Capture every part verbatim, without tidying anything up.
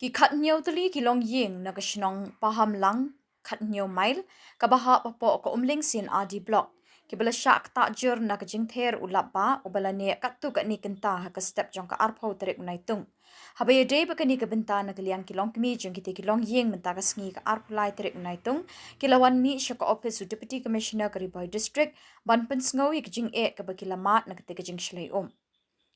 Ki khatnïew tylli ki longïing na ka shnong Pahamlang, khatnïew mail, kaba hap hapoh ka Umling C&RD Block, kiba la shah ktah jur na ka jingther u lapbah uba la neh katto katne kynta ha ka step jong ka arphew tarik u Naitung. Haba ïadei bad kane ka bynta, na ka liang ki longkmie jong kite ki longïing, mynta ka sngi ka arphew lai tarik u Naitung, ki la wan mih sha ka ophis u Deputy Commissioner ka Ri Bhoi District ban pynsngew ïa ka jingeh kaba ki la mad na kata ka jingshlei um.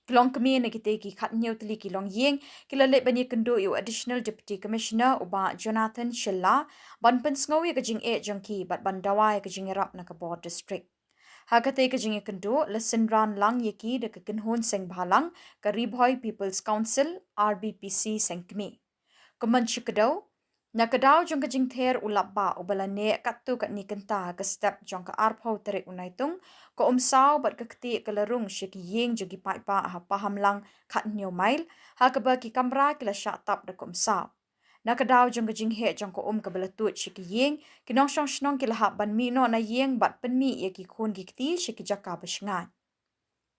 Ki longkmie na kite ki khatnïew tylli ki longïing ki la leit ban ïakynduh ïa u Additional Deputy Commissioner u Bah Jonathan Shylla ban pynsngew ïa ka jingeh jong ki bad ban dawa ïa ka jingïarap na ka bor district. Ha kata ka jingïakynduh, la synran lang ïa ki da ka kynhun seng bhalang ka Ri Bhoi People's Council, R B P C, Seng Kmie. Kumban shi kdew, na ka daw jong ka jingther u lapbah uba la neh katto katne kynta ha ka step jong ka arphew tarik u Naitung, ka umsaw bad ka ktieh ka la rung sha ki ïing jong ki paidbah ha Pahamlang, khatnïew mail, ha kaba ki kamra ki la shah tap da ka umsaw. Na ka daw jong ka jingheh jong ka um kaba la tuid sha ki ïing, ki nongshong shnong ki la hap ban mih noh na ïing bad pynmih ïa ki khun ki kti sha ki jaka ba shngaiñ.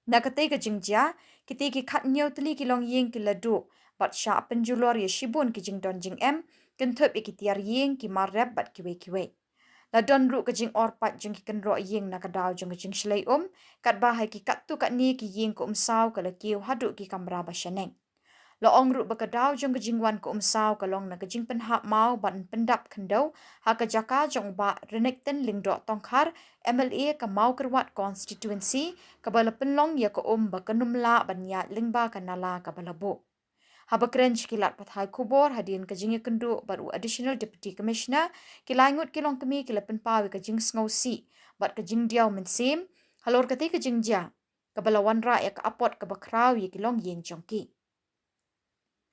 Na katei ka jingjia, kitei ki khatnïew tylli ki longïing ki la duh bad shah pynjulor ïa shibun ki jingdon jingem, kynthup ïa ki tiar ïing, ki mar rep bad kiwei kiwei. La don ruh ka jingor pat jong ki kynroh ïing na ka daw jong ka jingshlei um, katba ha ki katto katne ki ïing ka umsaw ka la kiew haduh ki kamra ba shaneng. La ong ruh ba ka daw jong ka jingwan ka umsaw ka long na ka jingpynhap maw ban pyndap khyndew ha ka jaka jong u Bah Renikton Lyngdoh Tongkhar, M L A ka Mawkyrwat Constituency, kaba la pynlong ïa ka um ba kan ym lah ban ïaid lyngba ka nala kaba la buh. Haba kren sha ki lad pathai khubor hadien ka jingïakynduh bad u Additional Deputy Commissioner, ki lai ngut ki longkmie ki la pynpaw ïa ka jingsngewsih bad ka jingdiaw mynsiem halor katei ka jingjia, kaba la wanrah ïa ka apot kaba khraw ïa ki longïing jong ki.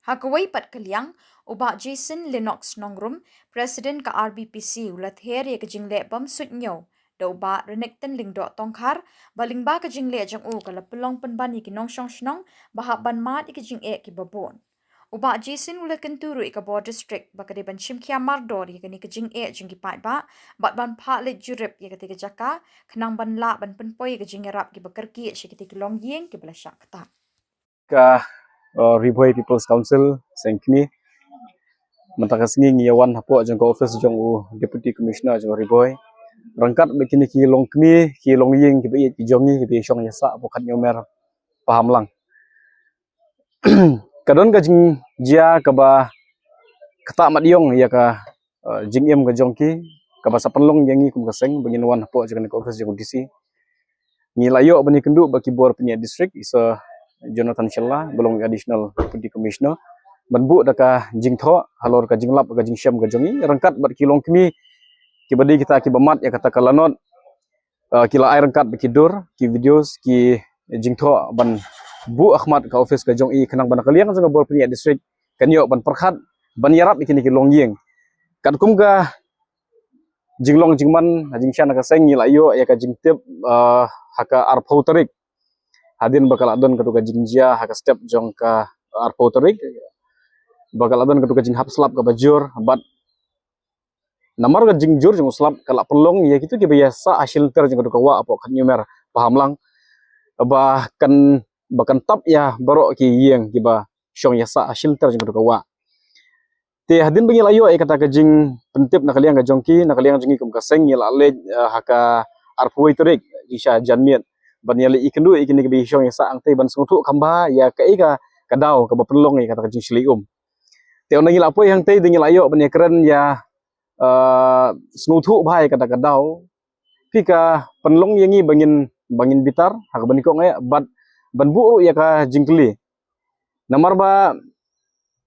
Ha kawei pat ka liang, u Bah Jason Lennox Nongrum, President ka R B P C, u la ther ïa ka jingleh bym suidñiew da u Bah Renikton Lyngdoh Tongkhar, ba lyngba ka jingleh jong u ka la pynlong pynban ïa ki nongshong shnong ba hap ban mad ïa ki jingeh kiba bun. U Bah Jason u la kyntu ruh ïa ka bor district ba ka dei ban shim khia mardor ïa kane ka jingeh jong ki paidbah bad ban phah leit jurip ïa katei ka jaka, khnang ban lah ban pynpoi ïa ka jingïarap kiba kyrkieh sha kitei ki longïing kiba la shah ktah. Ka, uh, Ri Bhoi People's Council, Seng Kmie. Mynta ka sngi ngi ïa wan hapoh jong ka office jong u Deputy Commissioner jong Ri Bhoi, ryngkat bad kine ki longkmie, ki longïing kiba ïeit ki jong ngi, kiba ïashong ïasah hapoh khatnïew mail Pahamlang. Ka don ka jingjia kaba ktah mat ïong ïa ka, uh, jingim ka jong ki, kaba sa pynlong ïa ngi kum ka seng ba ngin wan hapoh jong kane ka office jong u D C. Ngi la ïoh ban ïakynduh bad ki bor pynïaid district, i Sir Jonathan Shylla, ba long Additional Deputy Commissioner, ban buh da ka jingthoh halor ka jinglap ka jingshem ka jong ngi, ryngkat bad ki longkmie kiba dei kita kiba mad ïa kata ka lanot. Uh, ki la ai ryngkat bad ki dur, ki videos, ki jingthoh ban buh ha khmat ka office ka jong i, khnang ba na ka liang jong ka bor pynïaid district kan ïoh ban pyrkhat, ban ïarap ïa kine ki longïing. Katkum ka jinglong jingman ha jingshisha na ka seng, ngi la ïoh ïa ka jingtip, uh, ha ka arphew tarik, hadien ba ka la don katu ka jingjia ha ka step jong ka arphew tarik, ba ka la don katu ka jinghap slap kaba jur, bad namar ka jingjur jong u slap ka la pynlong ïa kitu kiba ïasah ha shilynter jong katu ka wah hapoh khatnïew mail Pahamlang, ba kan, ba kan tap ïa baroh ki ïing kiba shong ïasah ha shilynter jong katu ka wah. Te hadien ba ngi la ïoh ïa kata ka jingpyntip na ka liang ka jong ki, na ka liang jong ngi kum ka seng ngi la leit, eh, ha ka arphew tarik, jingshisha janmiet, ban ïaleit ïakynduh ïa kine kiba shong ïasah hangtei ban sngewthuh kham bha ïa kaei ka, ka daw kaba pynlong ïa kata ka jingshlei um. Te ynda ngi la poi hangtei, te ngi la ïoh ban ïakren ïa, eh, sngewthuh bha ïa kata ka daw. Phi ka pynlong ïa ngi ba ngin, ba ngin bitar ha kaba nyngkong eh, bad ban buh ruh ïa ka jingkylli. Namar ba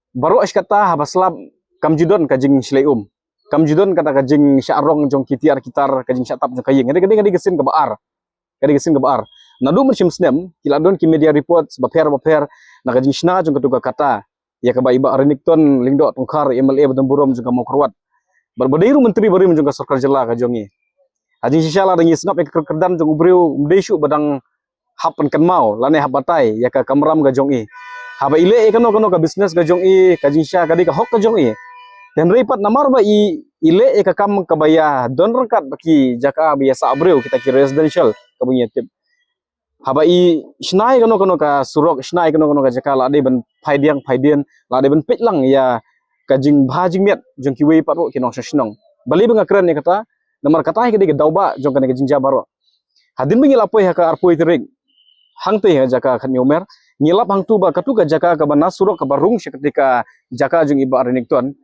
baroh shi katta haba slap kam ju don ka jingshlei um, kam ju don kata ka jingshah rong jong ki tiar ki tar, ka jingshah tap jong ka ïing. Ka dei, ka dei, ka dei ka sien kaba ar. Ka dei ka sien kaba ar. Naduh mynshem snem ki la don ki media reports bapher bapher na ka jingshna jong katu ka kata ïa kaba i Bah Renikton Lyngdoh Tongkhar, M L A ba donburom jong ka Mawkyrwat, bad ba dei ruh Myntri barim jong ka sorkar jylla ka jong ngi. Ha jingshisha lada ngi sngap ïa ka kyrdan jong u briew, ym dei shuh ba dang hap pynkynmaw lane hap batai ïa ka kamram ka jong i. Haba i leh ïa kano kano ka business ka jong i, ka jingshisha ka dei ka hok ka jong i. Te hynrei pat namar ba i, i leh ïa ka kam kaba ïadon ryngkat bad ki jaka ba ïasah briew, kita ki residential kaba ngi tip. Haba i shna ïa kano kano ka surok, shna ïa kano kano ka jaka, la dei ban phai diang phai dien, la dei ban peit lang ïa ka jingbha jingmiat jong kiwei pat ruh ki nongshong shnong. Balei ba nga kren ïa kata? Namar kata hi ka dei ka daw ba jong kane ka jingjia baroh. Hadien ba ngi la poi ha ka arphew tarik hangtei ha jaka Khathynñiewmer, ngi lap hangtu ba katu ka jaka kaba na surok kaba rung sha katei ka jaka jong i Bah Renikton,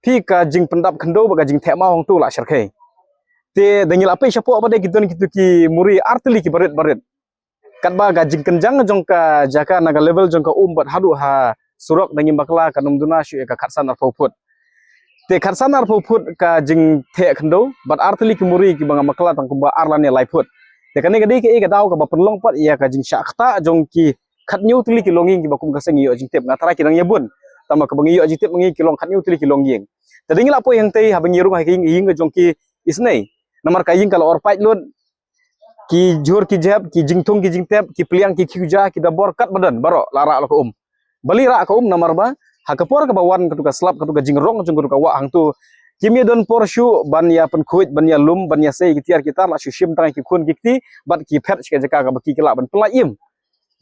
phi ka jingpyndap khyndew bad ka jingtheh maw hangtu la shyrkhei. Te da ngi la peit shapoh pat de ki don kitu ki muri artylli kiba rit ba rit. Katba ka jingkynjang jong ka jaka na ka level jong ka um bad haduh ha surok da ngim bakla kan ym duna shuh ïa ka khatsan arphew phut. Te khatsan arphew phut ka jingtheh khyndew bad artylli ki muri kiba ngam bakla tang kumba ar lane lai phut. Te kane ka dei kaei ka daw kaba pynlong pat ïa ka jingshah ktah jong ki khathynñiew tylli ki longïing kiba kum ka seng ngi ïoh jingtip. Nga tharai ki dang ïa bun. Tangba kaba ngi ïoh jingtip ma ngi ki long khathynñiew tylli ki longïing. Te da ngi la poi hangtei haba ngi rung ha ka ïing, ïing ka jong ki isynei. Namar ka ïing ka la or pait lut, ki jhur ki jhep, ki jingthung ki jingtep, ki pliang ki khiew ja, ki dabor katba don baroh la rah la ka um. Balei rah ka um? Namar ba ha ka por kaba wan katu ka slap, katu ka jingrong jong katu ka wah hangtu, kim ïa don por shuh ban ïa pynkhuid, ban ïa lum, ban ïa sei ki tiar ki tar, la shu shim tang ïa ki khun ki kti bad ki phet sha ka jaka kaba ki ki lah ban pynlait im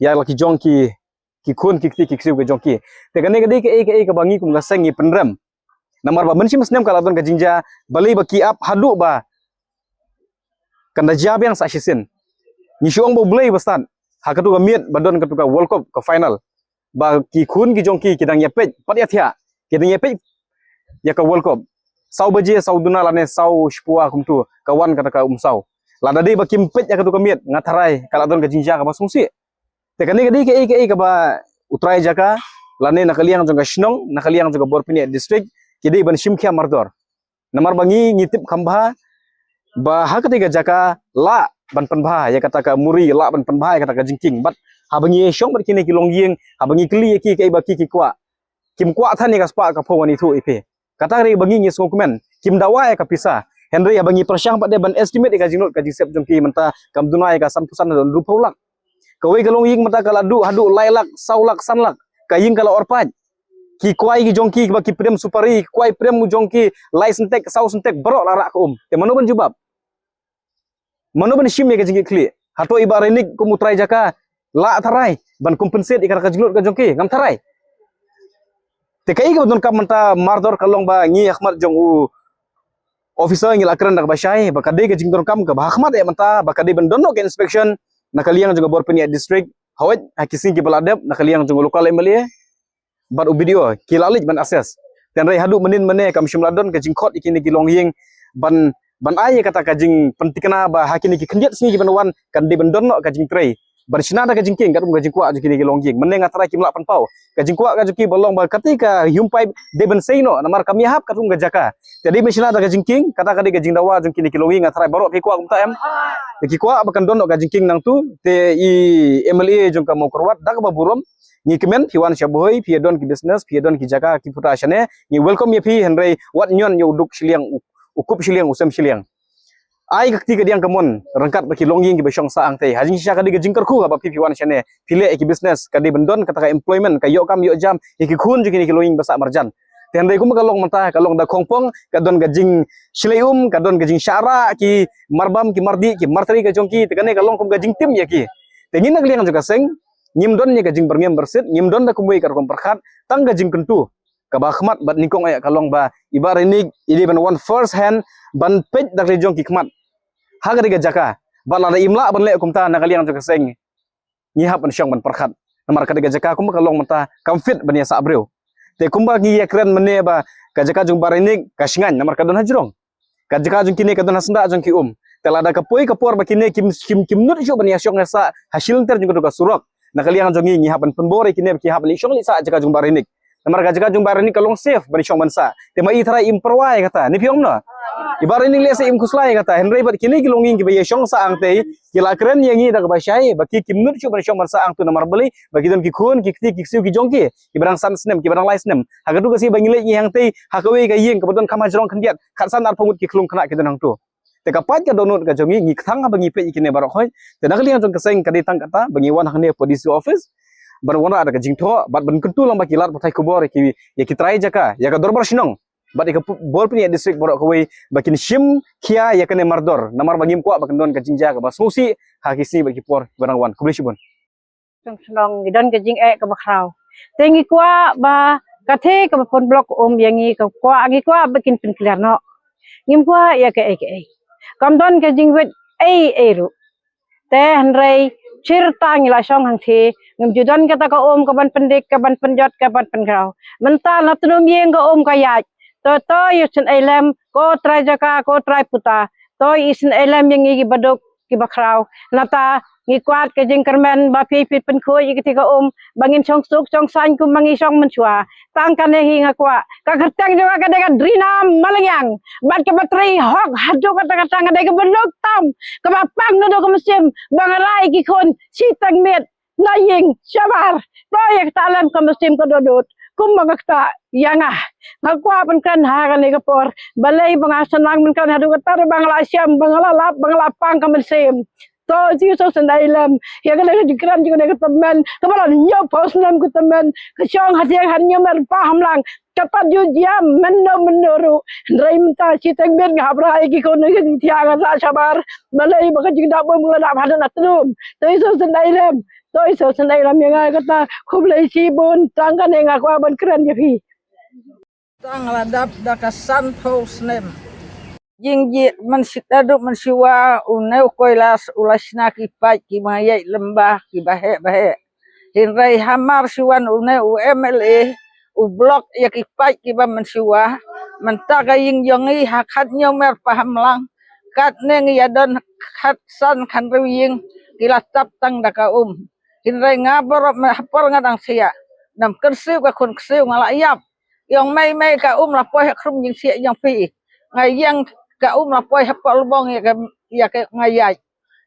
ïa la ki jong ki, ki khun ki kti ki ksiew ki jong ki. Te kane ka dei kaei kaei kaba ngi kum ka seng ngi pynrem. Namar ba mynshem snem ka la don ka jingjia, balei ba ki ap haduh ba kan da jia biang sa shisien. Ngi shu ong ba U Blei ba stad ha katu ka miet ba don katu ka World Cup ka final, ba ki khun ki jong ki ki dang ïa peit pat ïa thiah, ki dang ïa peit ïa ka World Cup. Saw baje, saw duna lane saw shiphew kumtu ka wan kata ka umsaw. Lada dei ba kim peit ïa katu ka miet, nga tharai ka la don ka jingjia kaba sngewsih. Te kane ka dei kaei kaei kaba u trai jaka lane na ka liang jong ka shnong, na ka liang jong ka bor pynïaid district, ki dei ban shim khia mardor. Namar ba ngi ngi tip kham bha ba ha katei ka jaka lah ban pynbha ïa kata ka muri, lah ban pynbha ïa kata ka jingkieng. Bad haba ngi shong bad kine ki longïing, haba ngi kylli ïa ki kaei ba ki ki kwah, kim kwah than ïa ka spah ka phew ngan ithuh ïa phi. Kata ka dei ba ngi ngi sngewkmen, kim dawa ïa ka pisa. Hynrei haba ngi pyrshang pat de ban estimate ïa ka jinglut ka jingsep jong ki mynta kam duna ïa ka sanphew san haduh hynriewphew lak. Kawei ka longïing mynta ka la duh haduh lai lak, saw lak, san lak. Ka ïing ka la or pait. Ki kwai ki jong ki ba ki prem supari, ki kwai prem jong ki lai syntek, saw syntek, baroh la rah ka um. Te mano ban jubab? Mano ban shim ïa ka jingkitkhlieh? Hato i Bah Renik kum u trai jaka lah tharai ban compensate ïa ka jinglut ka jong ki? Ngam tharai. Te kaei kaba donkam mynta mardor ka long ba ngi ha khmat jong u officer ngi la kren da kaba shai ba ka dei ka jingdonkam kaba ha khmat eh mynta ba ka dei ban don noh ka inspection na ka liang jong ka bor pynïaid district. Hawai ha ki sngi kiba la dep na ka liang jong u local M L A bad u B D O ki la leit ban assess. Te hynrei haduh mynnin mynne kam shym la don ka jingkhot ïa kine ki longïing ban, ban ai ïa kata ka jingpyntikna ba ha kine ki khyndiat sngi kiban wan kan dei ban don noh ka jingtrei ban shna da ka jingkieng katkum ka jingkwah jong kine ki longïing. Mynne nga tharai kim lah pynpaw. Ka jingkwah ka jong ki ba long ba katei ka home pipe dei ban sei noh namar kam ïahap katkum ka jaka. Te dei ban shna da ka jingkieng, kata ka dei ka jingdawa jong kine ki longïing. Nga tharai baroh phi kwah kumta em? Te ki kwah ba kan don noh ka jingkieng nangtu. Te i M L A jong ka Mawkyrwat da kaba burom ngi kmen, phi wan sha Bhoi, phi ïa don ki business, phi ïa don ki jaka ki puta shane, ngi welcome ïa phi. Hynrei wat ñion ïa u duk shiliang, u, u kup shiliang, u sem shiliang. Ai ka kti ka diang ka mon ryngkat bad ki longïing kiba shong sah hangtei. Ha jingshisha ka dei ka jingkyrkhu haba phi phi wan shane, phi leh ïa ki business, ka dei ban don kata ka employment, ka ïoh kam ïoh jam ïa ki khun jong kine ki longïing ba sah marjan. Te hynrei kumba ka long mynta, ka long da khongpong, ka don ka jingshlei um, ka don ka jingshah rah ki marbam, ki mardih, ki martri ka jong ki. Te kane ka long kum ka jingtim ïa ki. Te ngi na ka liang jong ka seng ngim don ïa ka jingbyrngem byrsit, ngim don da kumwei ka rukom pyrkhat, tang ka jingkyntu kaba khmat bad nyngkong eh ka long ba i Bah Renik i dei ban wan first hand ban peit da ka liang jong ki khmat ha katei ka jaka. Bad lada im lah ban leh kumta na ka liang jong ka seng ngi hap ban shong ban pyrkhat. Namar katei ka jaka kumba ka long mynta kam fit ban ïa sah briew. Te kumba ngi ïa kren mynne ba ka jaka jong Bah Renik ka shngaiñ namar ka don ha jrong. Ka jaka jong kine ka don ha syndah jong ki um. Te lada ka poi ka por ba kine kim, kim, kim nud shuh ban ïa shong ïa sah ha shilynter jong katu ka surok, na ka liang jong ngi ngi hap ban pynbor ïa kine ba ki hap leit shong leit sah ha jaka jong Bah Renik. Namar ka jaka jong Bah Renik ka long safe ban shong ban sah. Te ma i tharai im pyrwa ïa kata, ne phi ong no? I Bah Renik lehse im khuslai ïa kata. Hynrei bad kine ki longïing kiba ïa shong sah hangtei ki la kren ïa ngi da kaba shai ba ki kim nud shuh ban shong ban sah hangtu namar balei? Ba ki don ki khun ki kti ki ksiew ki jong ki kiba dang san snem, kiba dang lai snem. Ha katu ka sngi ba ngi leit ngi hangtei ha kawei ka ïing kaba don kham ha jrong khyndiat, khatsan arphew ngut ki khlung khynnah ki don hangtu. Te ka pait ka dohnud ka jong ngi, ngi kthang haba ngi peit ïa kine baroh khoit. Te na ka liang jong ka seng ka dei tang kata ba ngi wan hangne hapoh D C office ban wanrah da ka jingthoh bad ban kyntu lang ba ki lad pathai khubor ïa ki, ïa ki trai jaka, ïa ka dorbar shnong bad ïa ka pu-, bor pynïaid district baroh kawei ba kin shim khia ïa kane mardor namar ba ngim kwah ba kan don ka jingjia kaba sngewsih ha ki sngi bad ki por ba dang wan. Khublei shibun. Shong shnong ngi don ka jingeh kaba khraw. Te ngi kwah ba Ka the kaba pynblock um ïa ngi ka kwah, ngi kwah ba kin pynkliar noh. Ngim kwah ïa kaei kaei. Kam don ka jingwit ei ei ruh. Te hynrei shirta ngi la shong hangtei, ngim ju don kata ka um kaban pyndik, kaban pynjot, kaban pynkhraw. Mynta la tnum ïing ka um ka ïaid. To to ïa sngewsih lem, ko trai jaka, ko trai puta. To ïa sngewsih lem ïa ngi kiba duk, kiba khraw. Nata ngi kwah ka jingkyrmen ba phi phi pynkhuid ïa kata ka um ba ngin shong suk shong saiñ kum ba ngi shong mynshuwa. Tang kane hi nga kwah. Ka kyrteng jong nga ka dei ka Drina Malngiang. Bad kaba trei hok haduh katta katta nga dei kaba lok tam. Kaba pang naduh ka mynsiem ba nga rai ki khun shiteng miet na ïing shabar. To ïa kata lem ka mynsiem ka dudut. Kum ba nga kata ïa nga. Nga kwah ban kren ha kane ka por. Balei ba nga shnang ban kren haduh katta ba nga la shem, ba nga la lap, ba nga la pang ka mynsiem. To Jisu sngewsih lem. Ïa kane ka jingkren jong kane ka tymmen. Kaba la hynñiew phew snem ka tymmen. Ka shong ha thiang ha hynñiew mer pa hamlang. Ka pat ju jia mynno mynno ruh. Hynrei mynta shiteng miet nga hap rai ki khun ki thiah nga sah shabar. Balei ba ka jingdap bym nga la dap haduh na tnum. To Jisu sngewsih lem. To Jisu sngewsih lem ïa nga kata. Khublei shibun tang kane nga kwah ban kren ïa phi. Tang la dap da ka san phew snem. Jingjied mynshuwa, naduh mynshuwa une u Kailash u la shna ki paip kiba ïaid lyngba kiba heh ba heh. Hynrei hamar shu wan une u M L A u block ïa ki paip kiba mynshuwa. Mynta ka ïing jong ngi ha khathynñiew mer pa hamlang. Katne ngi ïa don khatsan khathynriew ïing ki la tap tang da ka um. Hynrei nga baroh me ha por nga dang thiah. Dang kyrsiew ka khun kyrsiew nga la ïap. Ïong mei mei ka um la poi ha khrum jingthiah jong phi. Nga ïeng ka um la poi ha pol bong ïa ka, ïa ka nga ïaid.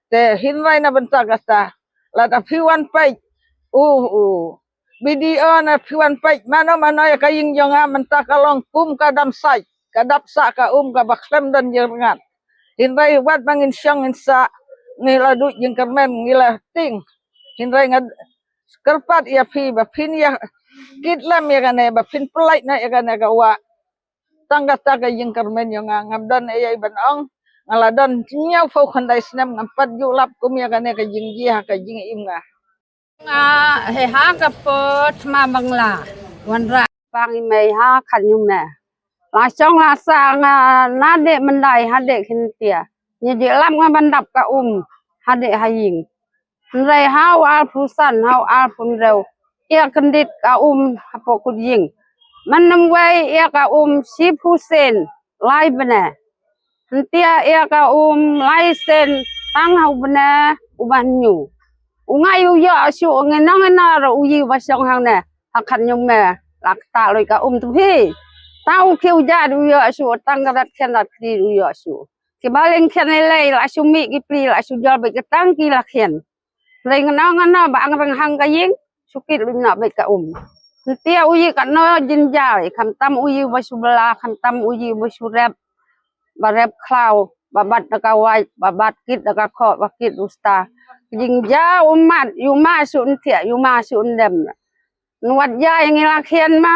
Te hynrei na bynta kata. Lada phi wan peit. Uh, uh. B D O na phi wan peit. Mano mano ïa ka ïing jong nga mynta ka long kum ka dam sait. Ka dap sah ka um kaba khlem don jingryngkat. Hynrei wat ba ngin shong ngin sah. Ngi la duh jingkyrmen ngi la tieng. Hynrei nga kyrpad ïa phi ba phin ïa kit lem ïa kane ba phin pynlait na ïa kane ka wah. Tang kata ka jingkyrmen jong nga ngam don ei ei ban ong. Nga la don hynñiew phew khyndai snem ngam pat ju lap kum ïa kane ka jingjia ha ka jingim nga. Nga he ha ka por thma Bangla wanrah pang i mei ha khat ñu me. La shong la sa nga na deh myndai ha deh khin tia. Ñu ji lap nga ban dap ka um ha deh ha ïing. Hynrei ha u arphew san ha u arphew hynriew ïa kyndit ka um hapoh kut ïing. Mynnym wei ïa ka um shiphew sen lai bnai. Hyntia ïa ka um lai sen tang ha u bnai u ban ñu. U ngai u ïoh shu ngi nong ngi nor u yi ba shong hangne ha khat ñu me la kata loi ka um tu hi. Tang u khiew jat u ïoh shu tang ka rat khian rat khri u ïoh shu. Ki ba leng khian lei lei la shu mih ki pli la shu jol beit ka tang ki la khian. Lei ngano ngano ba ang rang hang ka ïing shu kit lu na beit ka um. Hyntia u yi katno jynjar kham tam u yi ba shu bla kham tam u yi ba shu rep. Ba rep khlaw ba bat da ka wai ba bat kit da ka kho ba kit u sta. Jingja u mat yu ma shu ntia yu ma shu ndem. Nwat ja ïa ngi la khian ma.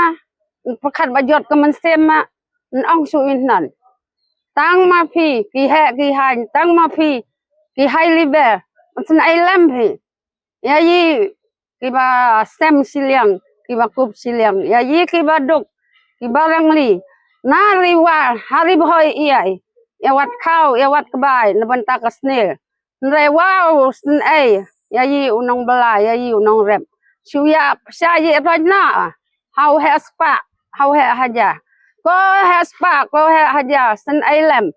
Pyrkhat ba jot ka mynsiem ma. Nong shu in nan. Tang ma phi ki heh ki hain tang ma phi ki hai liber. Nsen ai lem phi. Ïa yi kiba sem shiliang kiba kup shiliang ïa yi kiba duk kiba rangli. Na riwa ha ri bhoi ïai ïa wat khaw ïa wat kbai na bynta ka snil. Nrei wa u sn ei ïa yi u nong bla ïa yi u nong rep. Shu ïa psa yi roj na ha u heh spa ha u heh haja. Ko heh spa ko heh haja sn ei lem.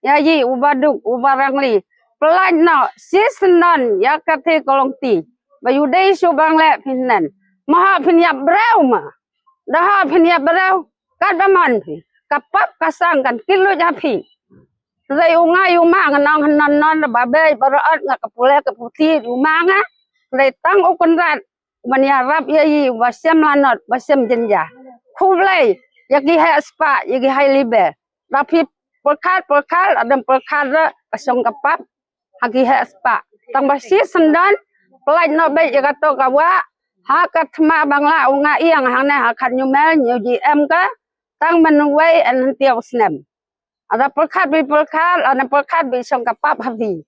Ïa yi u ba duk u ba rangli. Pynlait noh shi syndon ïa ka the ka long ti. Ba yu dei shu bang leh phin nen. Ma ha phin ïap breu ma. Da ha phin ïap breu. Kat ba man phi. Ka pap ka sang kan kit lut ha phi. Rei u nga yu ma nga nong hynnon non ba bei ba rot nga ka pule ka puti yu ma nga. Rei tang u Kynrad. Ban ïarap ïa yi ba sem lanot ba sem jynja. Khublei ïa ki heh spa ïa ki hai liber. Da phi pyrkhat pyrkhat adam pyrkhat re ka shong ka pap ha ki heh spa. Tang ba shi syndon pynlait noh beit ïa kato ka wah ha ka thma Bangla u nga ïeng hangne ha khat ñu mel ñu ji em ka tang mynwei en hyntiaw snem. Ada pyrkhat bi pyrkhat ada pyrkhat bi shong ka pap ha phi.